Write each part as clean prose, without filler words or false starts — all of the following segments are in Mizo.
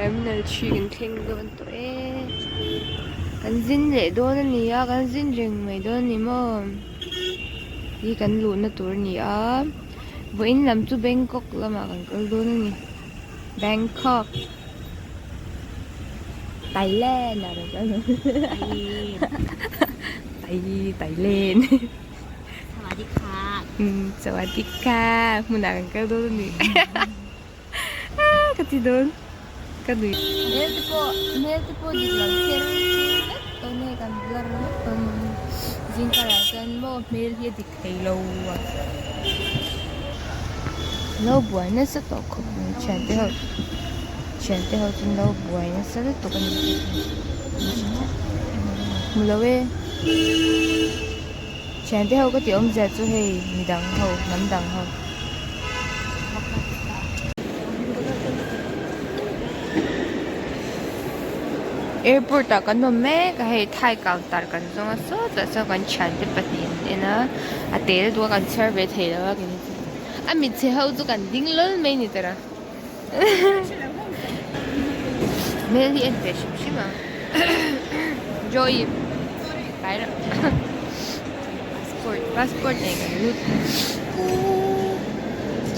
Terminal 3 kan thleng dawn tawh e. Kan zin leh dawn a ni a, kan zin reng mai dawn a ni maw? Hi kan luhna tur a ni a, vawiin lam chu Bangkok lamah kan kal dawn a ni. Bangkok Thailand ah kan kal dawn. Thai Thailand. Sawadikha. Sawadikha hmunah kan kal dawn a ni. Ka ti dawn ka nui. Hmel te pawh hmel te pawh dik lo kher vek dawn hei kan blur vek dawn zing karah chuan maw hmel hi a dik thei lo a. Lo buai nasa tawh khawp mai thiante ho thiante ho chu lo buai nasa lutuk a ni hmu lo e thiante ho ka tih awmzia chu hei midang ho hnam dang ho. Airport ah kan awm mek a hei thai counter kan zawng a sawtah sawn kan thiante pahnih an en a a tel duh a kan chhiar ve thei lo a a mit chhe ho chu kan ding lawl mai ni tawrh a hmel hi en ve hrim hrim ang joy tlai reuh passport passport nen kan lut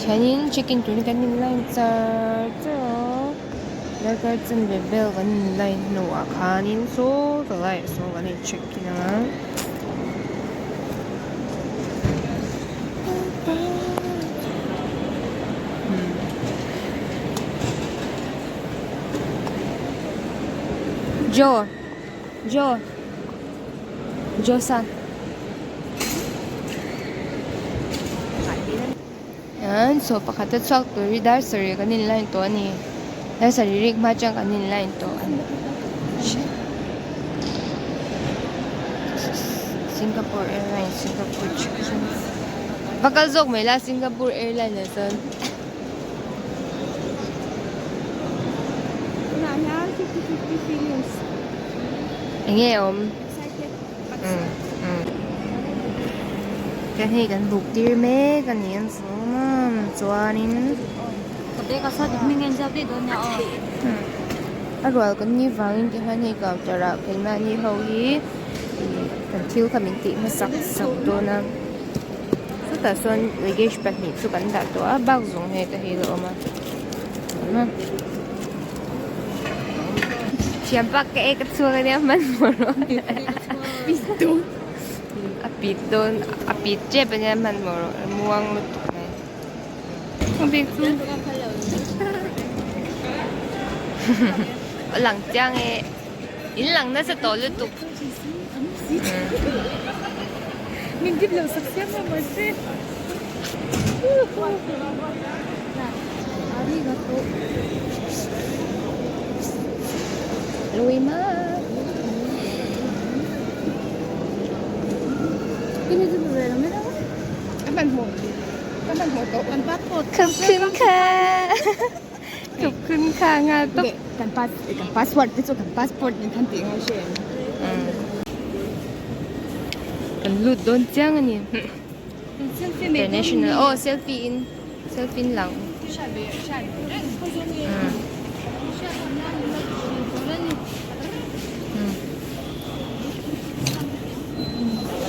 thianin check in turin kan in line char char a darkar chanve vel kan in line hnuah khanin saw ta laiah sawn kan in check in ang a. Joe Joe Joe-san Chuan saw pakhat a chhuak tur hi dar sarih kan in line tawh a ni dar sarih rik hma chuan kan in line tawh a ni Singapore airlines Singapore chicken va kal zawk mai la Singapore airline ah chuan. Enge awm? Chuan hei kan buk tir mek a ni ang chu chuanin a rual kan nih vangin tikhan hei counter ah keimahni ho hi kan thil kha min tih hmasak sak dawn a chutah sawn luggage pahnih chu kan dah tawh a bak zawng hei te hi a awm a. Thianpa ka ek a chhuak ania hmanhmawh rawh a pit dawn a pit tep ania hmanhmawh rawh a muang lutuk mai a lang chiang e in lang nasa tawh lutuk. Lui ma. Khop khun kha. Khop khun kha nga top. Kan pass kan password te chu kan passport nen khan tih ngai hre em. Kan lut dawn chiang a ni. International oh selfie in selfie in lang.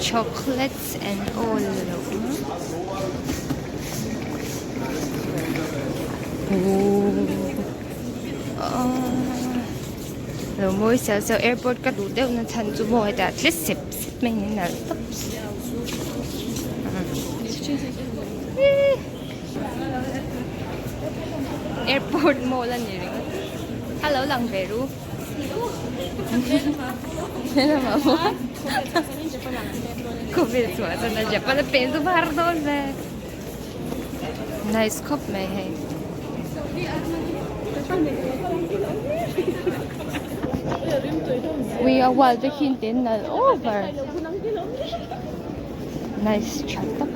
Chocolates and all lo lo mawi sial sial airport ka duh deuh na chhan chu maw hetah tle sep sep mai niin a nalh tawp airport mall a ni ringawt a lo lang ve ru khawvel chhuah chuan a Japan a pen chu var dawn ve. Nice khawp mai hei. Ui a wall te khi te nalh over. Nice tha tak.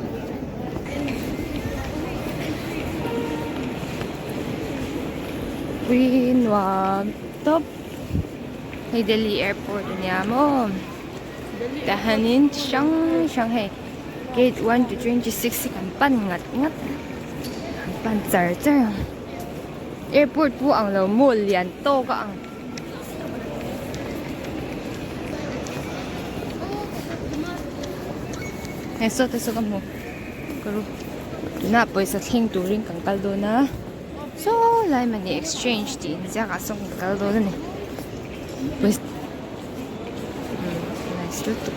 Ui nuam tawp. Hei Delhi airport ania maw. Tahanin chi hrang hrang hei. Gate 1 to 26 hi kan pan ngat ngat kan pan char char ang. Airport pawh ang lo mall lian tawk a ang. Hei saw te saw ka hmu ka ru tunah pawisa thleng turin kan kal dawn a saw lai money exchange tih inziak ah sawn kan kal dawn a ni pawisa nice lutuk.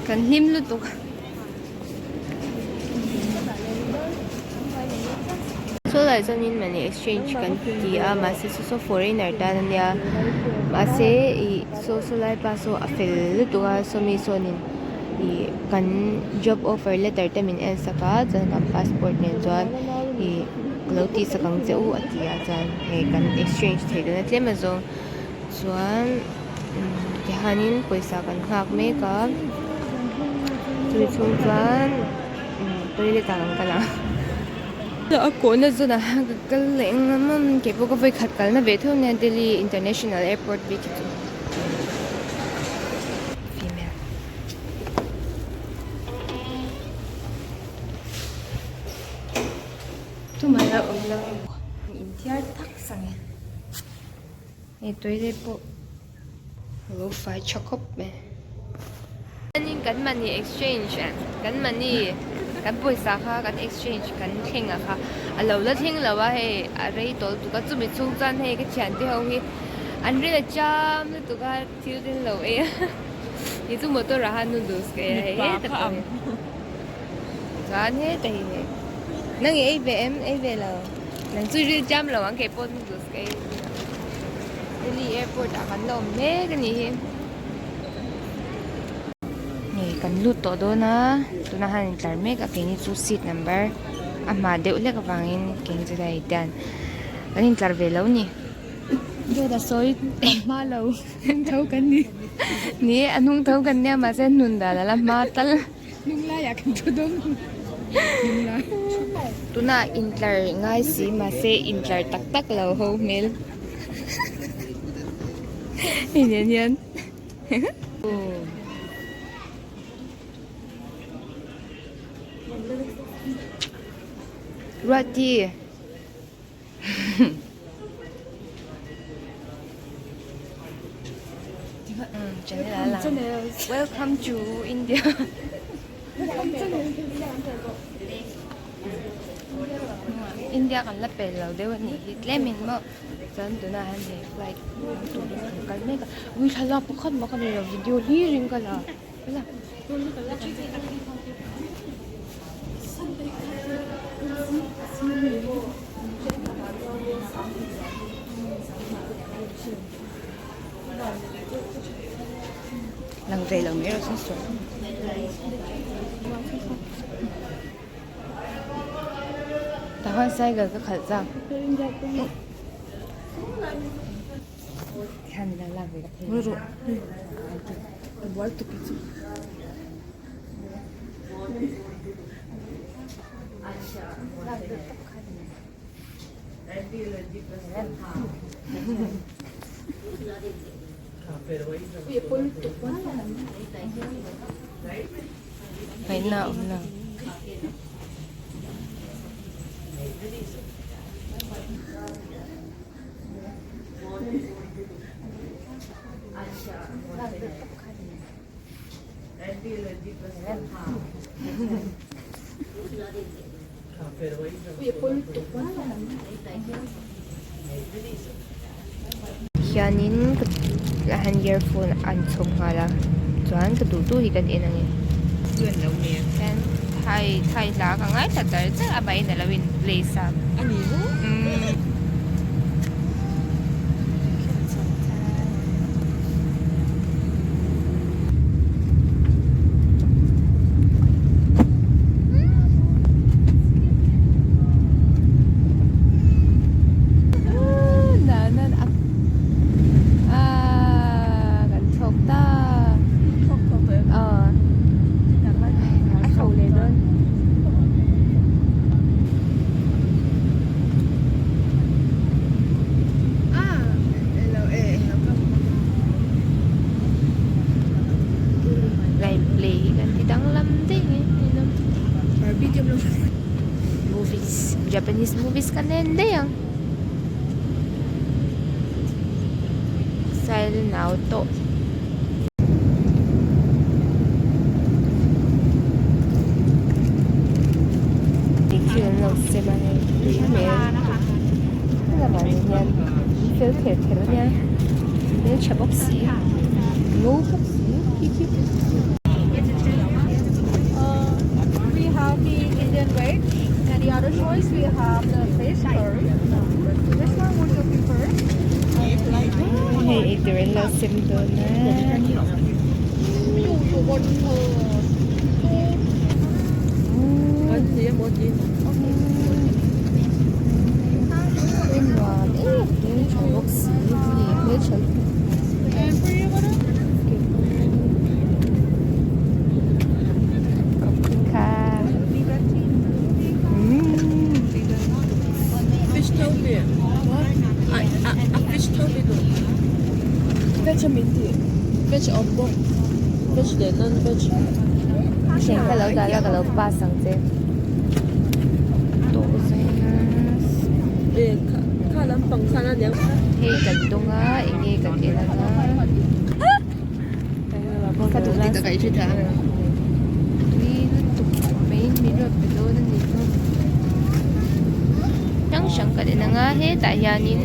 Kan hlim lutuk. Saw lai chuanin money exchange kan ti a mahse saw saw foreigner tan a nia mahse ih saw saw lai pa saw a fel lutuk a sawmi sawnin ih kan job offer letter te min en sak a chuan kan passport nen chuan ih ka lo tih sak ang che u a ti a chuan hei kan exchange thei dawn a tlem azawng chuan tihianin pawisa kan nghak mek a chumi chhung chuan toilet ah kan kal ang a kawhna zawnah hian ka kal leh engam a keipawh ka vawikhat kalna ve tho ania Delhi international airport bik hi chu female tumah la awm lo inthiar tak sang e. Hei toilet pawh a lo fai tha khawp mai. Chuanin kan money exchange kan money kan pawisa kha kan exchange kan thleng a kha a lo la thleng lo a hei a rei tawh lutuk a chumi chhung chuan hei ka thiante ho hi an rin a cham lutuk a thil te an lo ei a ni chu motor ah khan noodles ka ei a hei heta pawh hi chuan heta hi hei nang i ei ve em ei ve lo nang chu ril cham lo ang keipawh noodles ka ei Delhi airport ah kan la awm mek a nih hi hei kan lut tawh dawn a tunah hian in tlar mek a keini chu seat number a hma deuh hlek avangin keini chu hei hian kan intlar ve lo a ni. Dawt a sawi kan hma lo hnung tho kan ni. Ni a hnung tho kan nia mahse hnun dan a la hma tal. Hnung laiah kan thu dawn hnung lai. Tunah intlar ngai si mahse intlar tak tak lo ho hmel. Hei nen hian. Ruati. Welcome to India. India kan la pel lo deuh a nih hi tlemin maw chuan tunah hian hei flight turin kan kal mek a ui thlalak pakhat mah ka nei lo video hlir in ka la la. Lang ve lo mai erawh chuan sawi tah khan cycle ka khalh chak hian ilo lak ve ka thei Ngaihna a awm lo. Hianin ah hian earphone an chhawm nghal a chuan ka duh duh hi kan en ang e hian thai thai hla ka ngaithla char char a mahni alo in play sa umm. Play hi kan ti danglam daih mai ninawm. Movies Japanese movies kan en daih ang. Silent auto. Thil an lo sem a hei tui hmel lutuk helamah hian fel kher kher a nia hmeltha bawk si ngo bawk si khi khi. We have the Indian veg and the other choice we have the fish curry. Which one would you prefer? Hei eitur an lo sem dawn a. Nuam em hmeltha bawk si hmeltha lutuk. Thleng ka lo dah la ka lo pass ang che. Hei kan dawng a eng nge kan en ang a. Tui lutuk mai in min rawn pe dawn a nih chu. Hrang hrang kan en ang a hetah hianin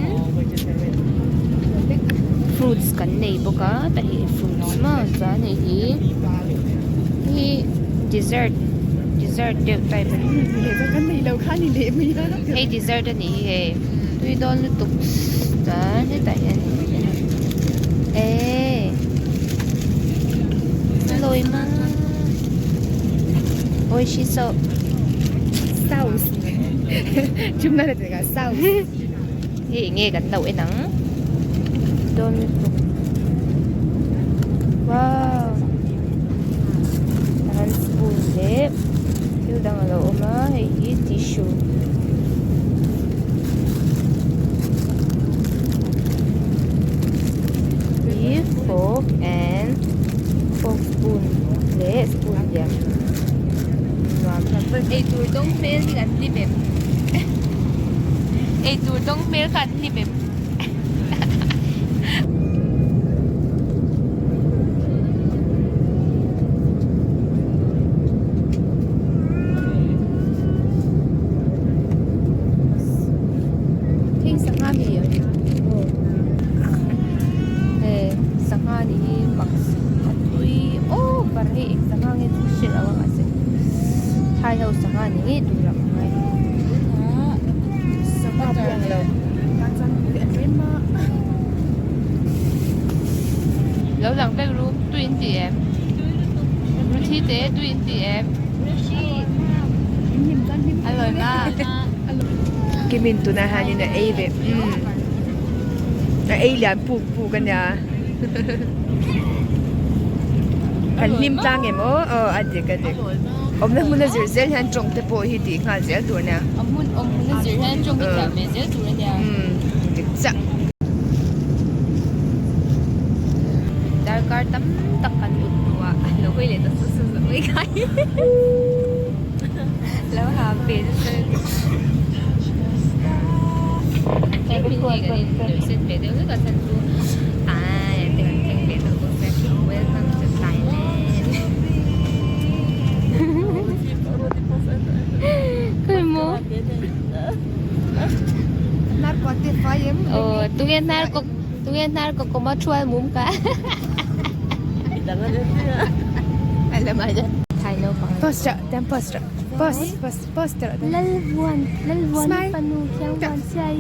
fruits kan nei bawk a tah hi fruits maw chuan hei hi hei dessert dessert deuh type a ni hei dessert a nih hi hei tui dawn lutuk chuan hetah hian eee lawi ma oishiso sauce Hei eng nge kan lo en ang dawn lutuk wow tahan spoon leh thil dang alo awm a hei hi tissue hi fork and fork spoon leh spoon lian nuam eitur dawng hmel hi kan hlim em. Eitur dawng hmel kha an hlim em? Thing sangha mi Hei sangha ni hi mak a tui over hei eng sangha nge chu hre lo a mahse thai ho sangha ni ngei tur ang a ngai. Lo lang vek ru tui in ti em Ruthi te tui in ti em a lawi ma Kimin tunah hianin a ei ve umm a ei lian puk puk a nia kan hlim tlang em aw aw a dik a dik awmna hmun a zir zel hian tawng te pawh hi tih nghal zel tur a nia a hmun awm hmun a zir hian tawng hi thiam ve zel tur a nia umm dik chiah. Darkar tam tak kan mut hnuah lo hawi leh ta sa sa sa mai khai lo ha ve nasa Hei kan in nuih sen ve deuh hlek a chhan chu ai te kan thleng ve tawh bawk sia welcome to Thailand khawi maw aw tunge hnar kawk tunge hnar kawk kawma thual mum ka Thai naupang Lalvuan Lalvuan fanu Khiangvuan Siai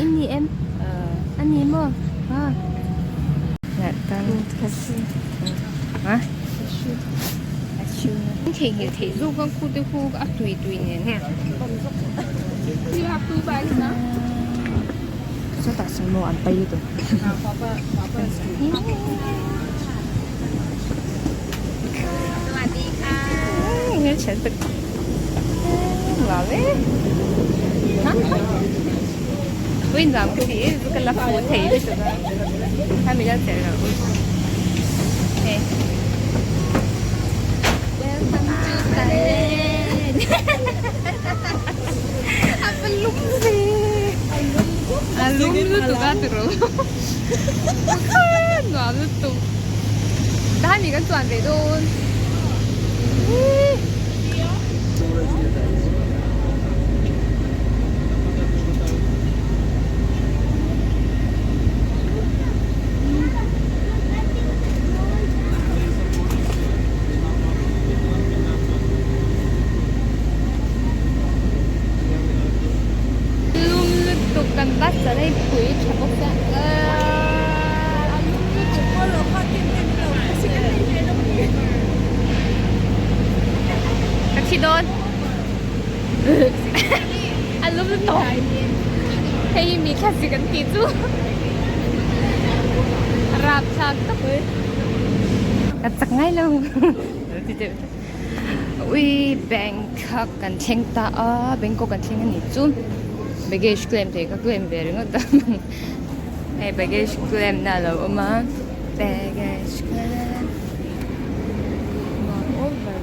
i ni em a ni maw ha theihnghilh theih zawk a khu te khu a tui tui nen hian lum lutuk a tiro nuam lutuk tahan mi kan chuan ve dawn Lum lutuk kan bus a rei pui tha bawk a aaa a lum lutuk ka thi dawn a lum lutuk hei hi mi thlasik an tih chu rapthlak tak mai ka chak ngai lo Ui Bangkok kan thleng ta a Bangkok kan thleng a nih chu baggage claim thei ka claim ve ringawt a hei baggage claim na a lo awm a baggage claim nuam over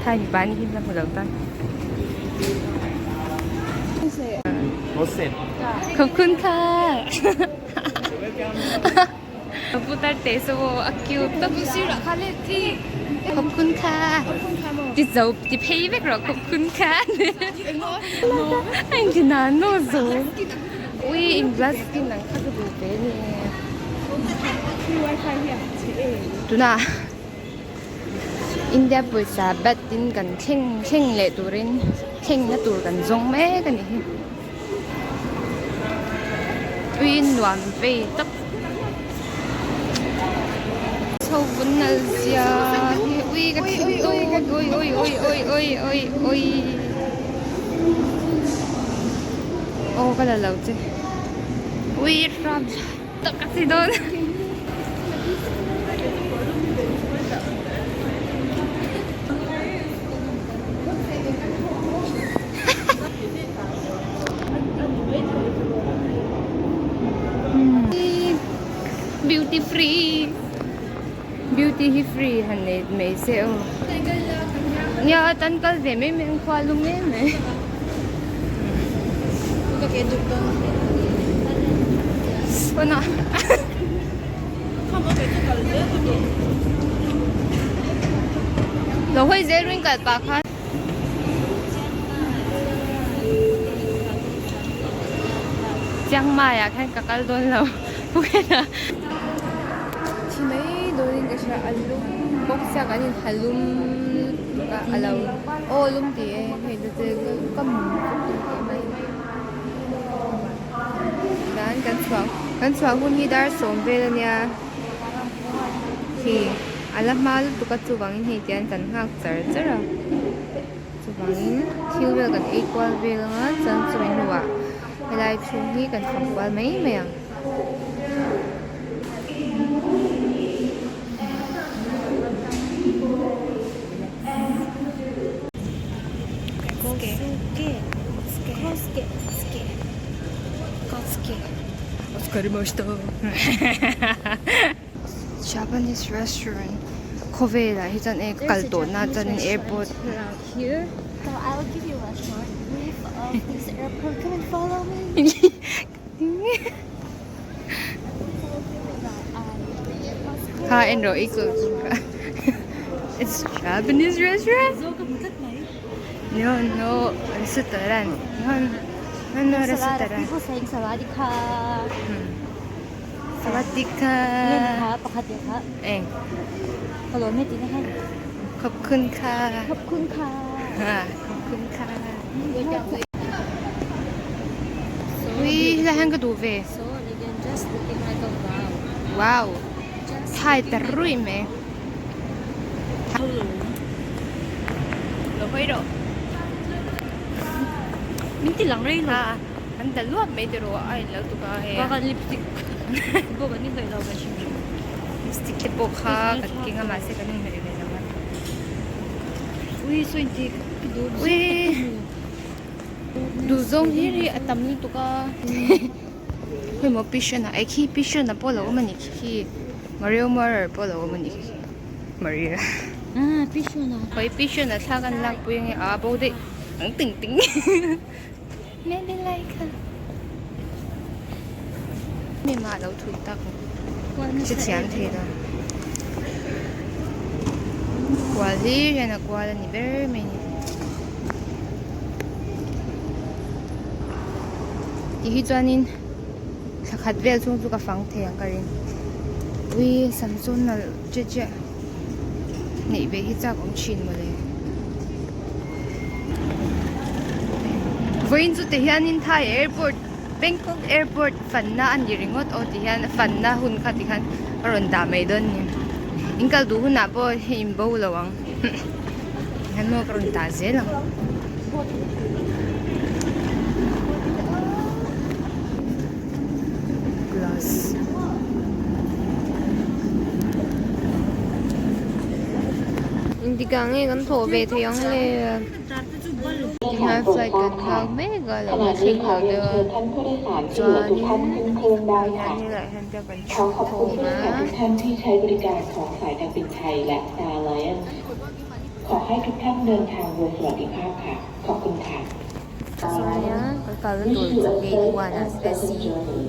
thai mipa an hi la hmu lo tan. ขอบคุณค่ะ putar te so a cute top ขอบคุณค่ะติดzo ti phei vek rawh ขอบคุณค่ะ a in na no zo ui in glass skin ang kha ka duh ve ni tuna India pawisa bat in kan thleng thleng leh turin thlengna tur kan zawng mek a ni hi. Tui nuam vei tak chho vun nal zia hi ui ka thil dawn ui ui ui ui ui ui ui aw ka la lo che ui ram tak a ti dawn. Beauty free beauty hi free han nei mai se aw nia tan kal ve mai mai ang khua lum em mai pawnah lo hawi zel ring kal pah khan. Chiang Mai ah khan ka kal dawn lo Phuket ah. Thi mai dawnin ka hria a lum bawk sia kan in ha lum lutuk a a lo aw lum tih e hei te chu ka mum chu tui teh mai dan kan chhuah kan chhuah hun hi dar sawm vel ania khi a la hma lutuk a chuvangin hei tian kan nghak char char a chuvangin thil vel kan ei kual vel anga chuan chumi hnuah helai chhung hi kan fang kual mai mai ang. Japanese restaurant khawvelah hi chuan e kal tawh na chuan airport kha en rawh i kal It's Japanese restaurant no no restaurant no no restaurant Sawadika eng ขอบคุณค่ะขอบคุณค่ะขอบคุณค่ะui helai hian ka duh ve wow thai ta ruih mai min ti lang rei lo An dal luap mai te rawh a in lo tuk a hei a lipstick pawh kan inhnawih lo kan hrim hrim lipstick te pawh kha kan keng a mahse kan inhnawih ve lo a ui saw inti ui duh zawng hlir hi a tam lutuk a hei maw pishan ah eh khi pishan ah pawh a lo awm a ni khi khi mario marer pawh a lo awm a ni khi maria. Khawi pishion a thla kan lak pui ange a bo daih ang ting ting maybe like a mi mah lo thui tak hrethiam thei lo kual hlir hian a kual a ni ber mai a ni ti hi chuanin thla khat vel chhung chu ka fang thei ang ka ring ui samsawn nalh che che. Neih ve hi chak awm thin mawle. Vawiin chu ti hianin Thai airport Bangkok airport fanna a ni ringawt aw ti hian fanna hun kha ti khan a rawn dah mai dawn a ni. In kal duh hunah pawh hei in bo lo ang hian maw ka rawn dah zel ang. Glass. Engtikah nge kan thawh ve thei ang le? Tihian flight kan nghak mek a lo la thleng lo deuh a chuanin tihian helaiah hian te kan thu khawm a. Sawn ania kan kalna tur chu gate one ah C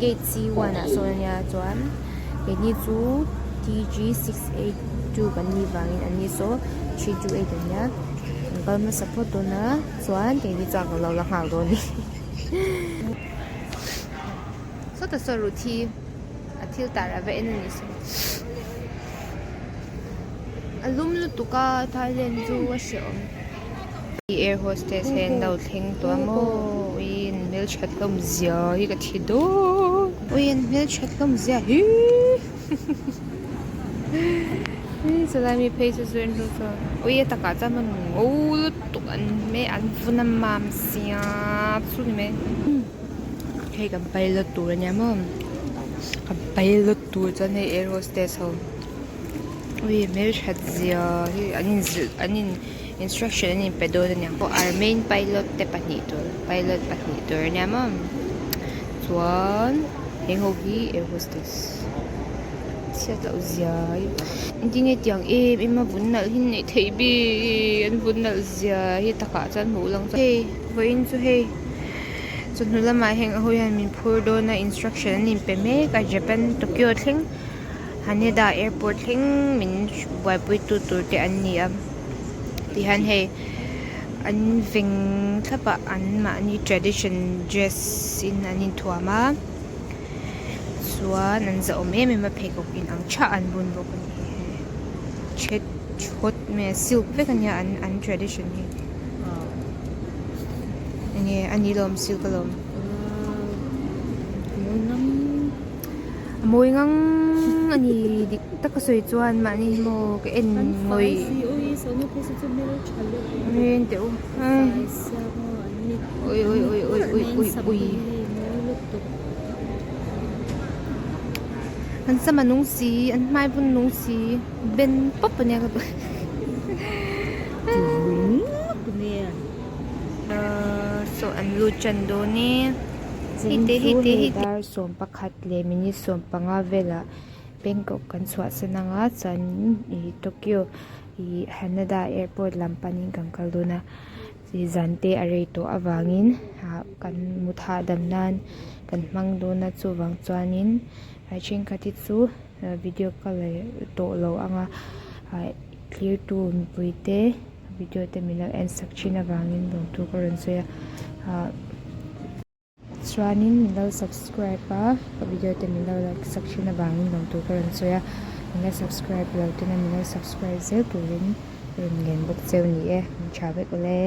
gate C one ah sawn ania chuan keini chu T G 682 kan nih vangin an ni saw 328 ania an kal hmasa phawt dawn a chuan keini chuan kan lo la nghak dawn a ni sawtah sawn ruthi a thil tar a va en a ni saw a lum lutuk a Thailand chu a hrehawm. Air hostess hi an lo thleng tawh a maw ui an hmelthat hlawm zia hi ka thi dawn ui an hmelthat hlawm zia hi chulai mi phei chu chu en ru chuan ui a takah chuan hman ngo lutuk an hmel an vun a mam sia chu ni mai hei kan pilot tur ania maw kan pilot tur chuan hei air hostess ho ui hmelthat zia hi an inzilh an in. Instruction an inpe dawn a niang pawh our main pilot te pahnih tur pilot pahnih tur a nia maw chuan heng ho hi air hostess chhiat loh zia hi engtin nge tiang em em a vun nalh hi neih theih bik an vun nalh zia hi takah chuan hmuh lang chuan hei vawiin chu hei chawhnu lamah heng ho hian min phur dawn a instruction an inpe mek a Japan Tokyo thleng Haneda airport thleng min buaipui tu tur te an ni a tihian hei an veng thlap a an mahni tradition dress in an inthuam a chuan an zahawm em em a pheikhawk in ang thah an bun bawk a ni hei thet thawt mai a silk vek ania an an tradition hi enge a ni lawm silk alawm. A mawi ngang a ni dik taka sawi chuan mahni hi maw ka en ngawih en teh u ui ui ui ui ui ui ui an sam a nung si an hmai pawh a nung si ben pawp ania ka duh saw an lut tan dawn e. Hite hite hite dar 11 leh minute 15 velah Bangkok kan chhuahsan anga chuanin ih Tokyo ih Haneda airport lam panin kan kal dawn a ih zan te a rei tawh avangin ah kan mut hahdam nan kan hmang dawn a chuvang chuanin a thenkhat hi chu video ka la tawh lo anga ah thlir tu mipui te. Video te min lo en sak thin avangin lawmthu ka rawn sawi a ah chuanin min lo subscribe a ka video te min lo like sak thin avangin lawmthu ka rawn sawi a min la subscribe lo tena min lo subscribe zel turin ka rawn ngen bawk cheu ni e min tha vek awle.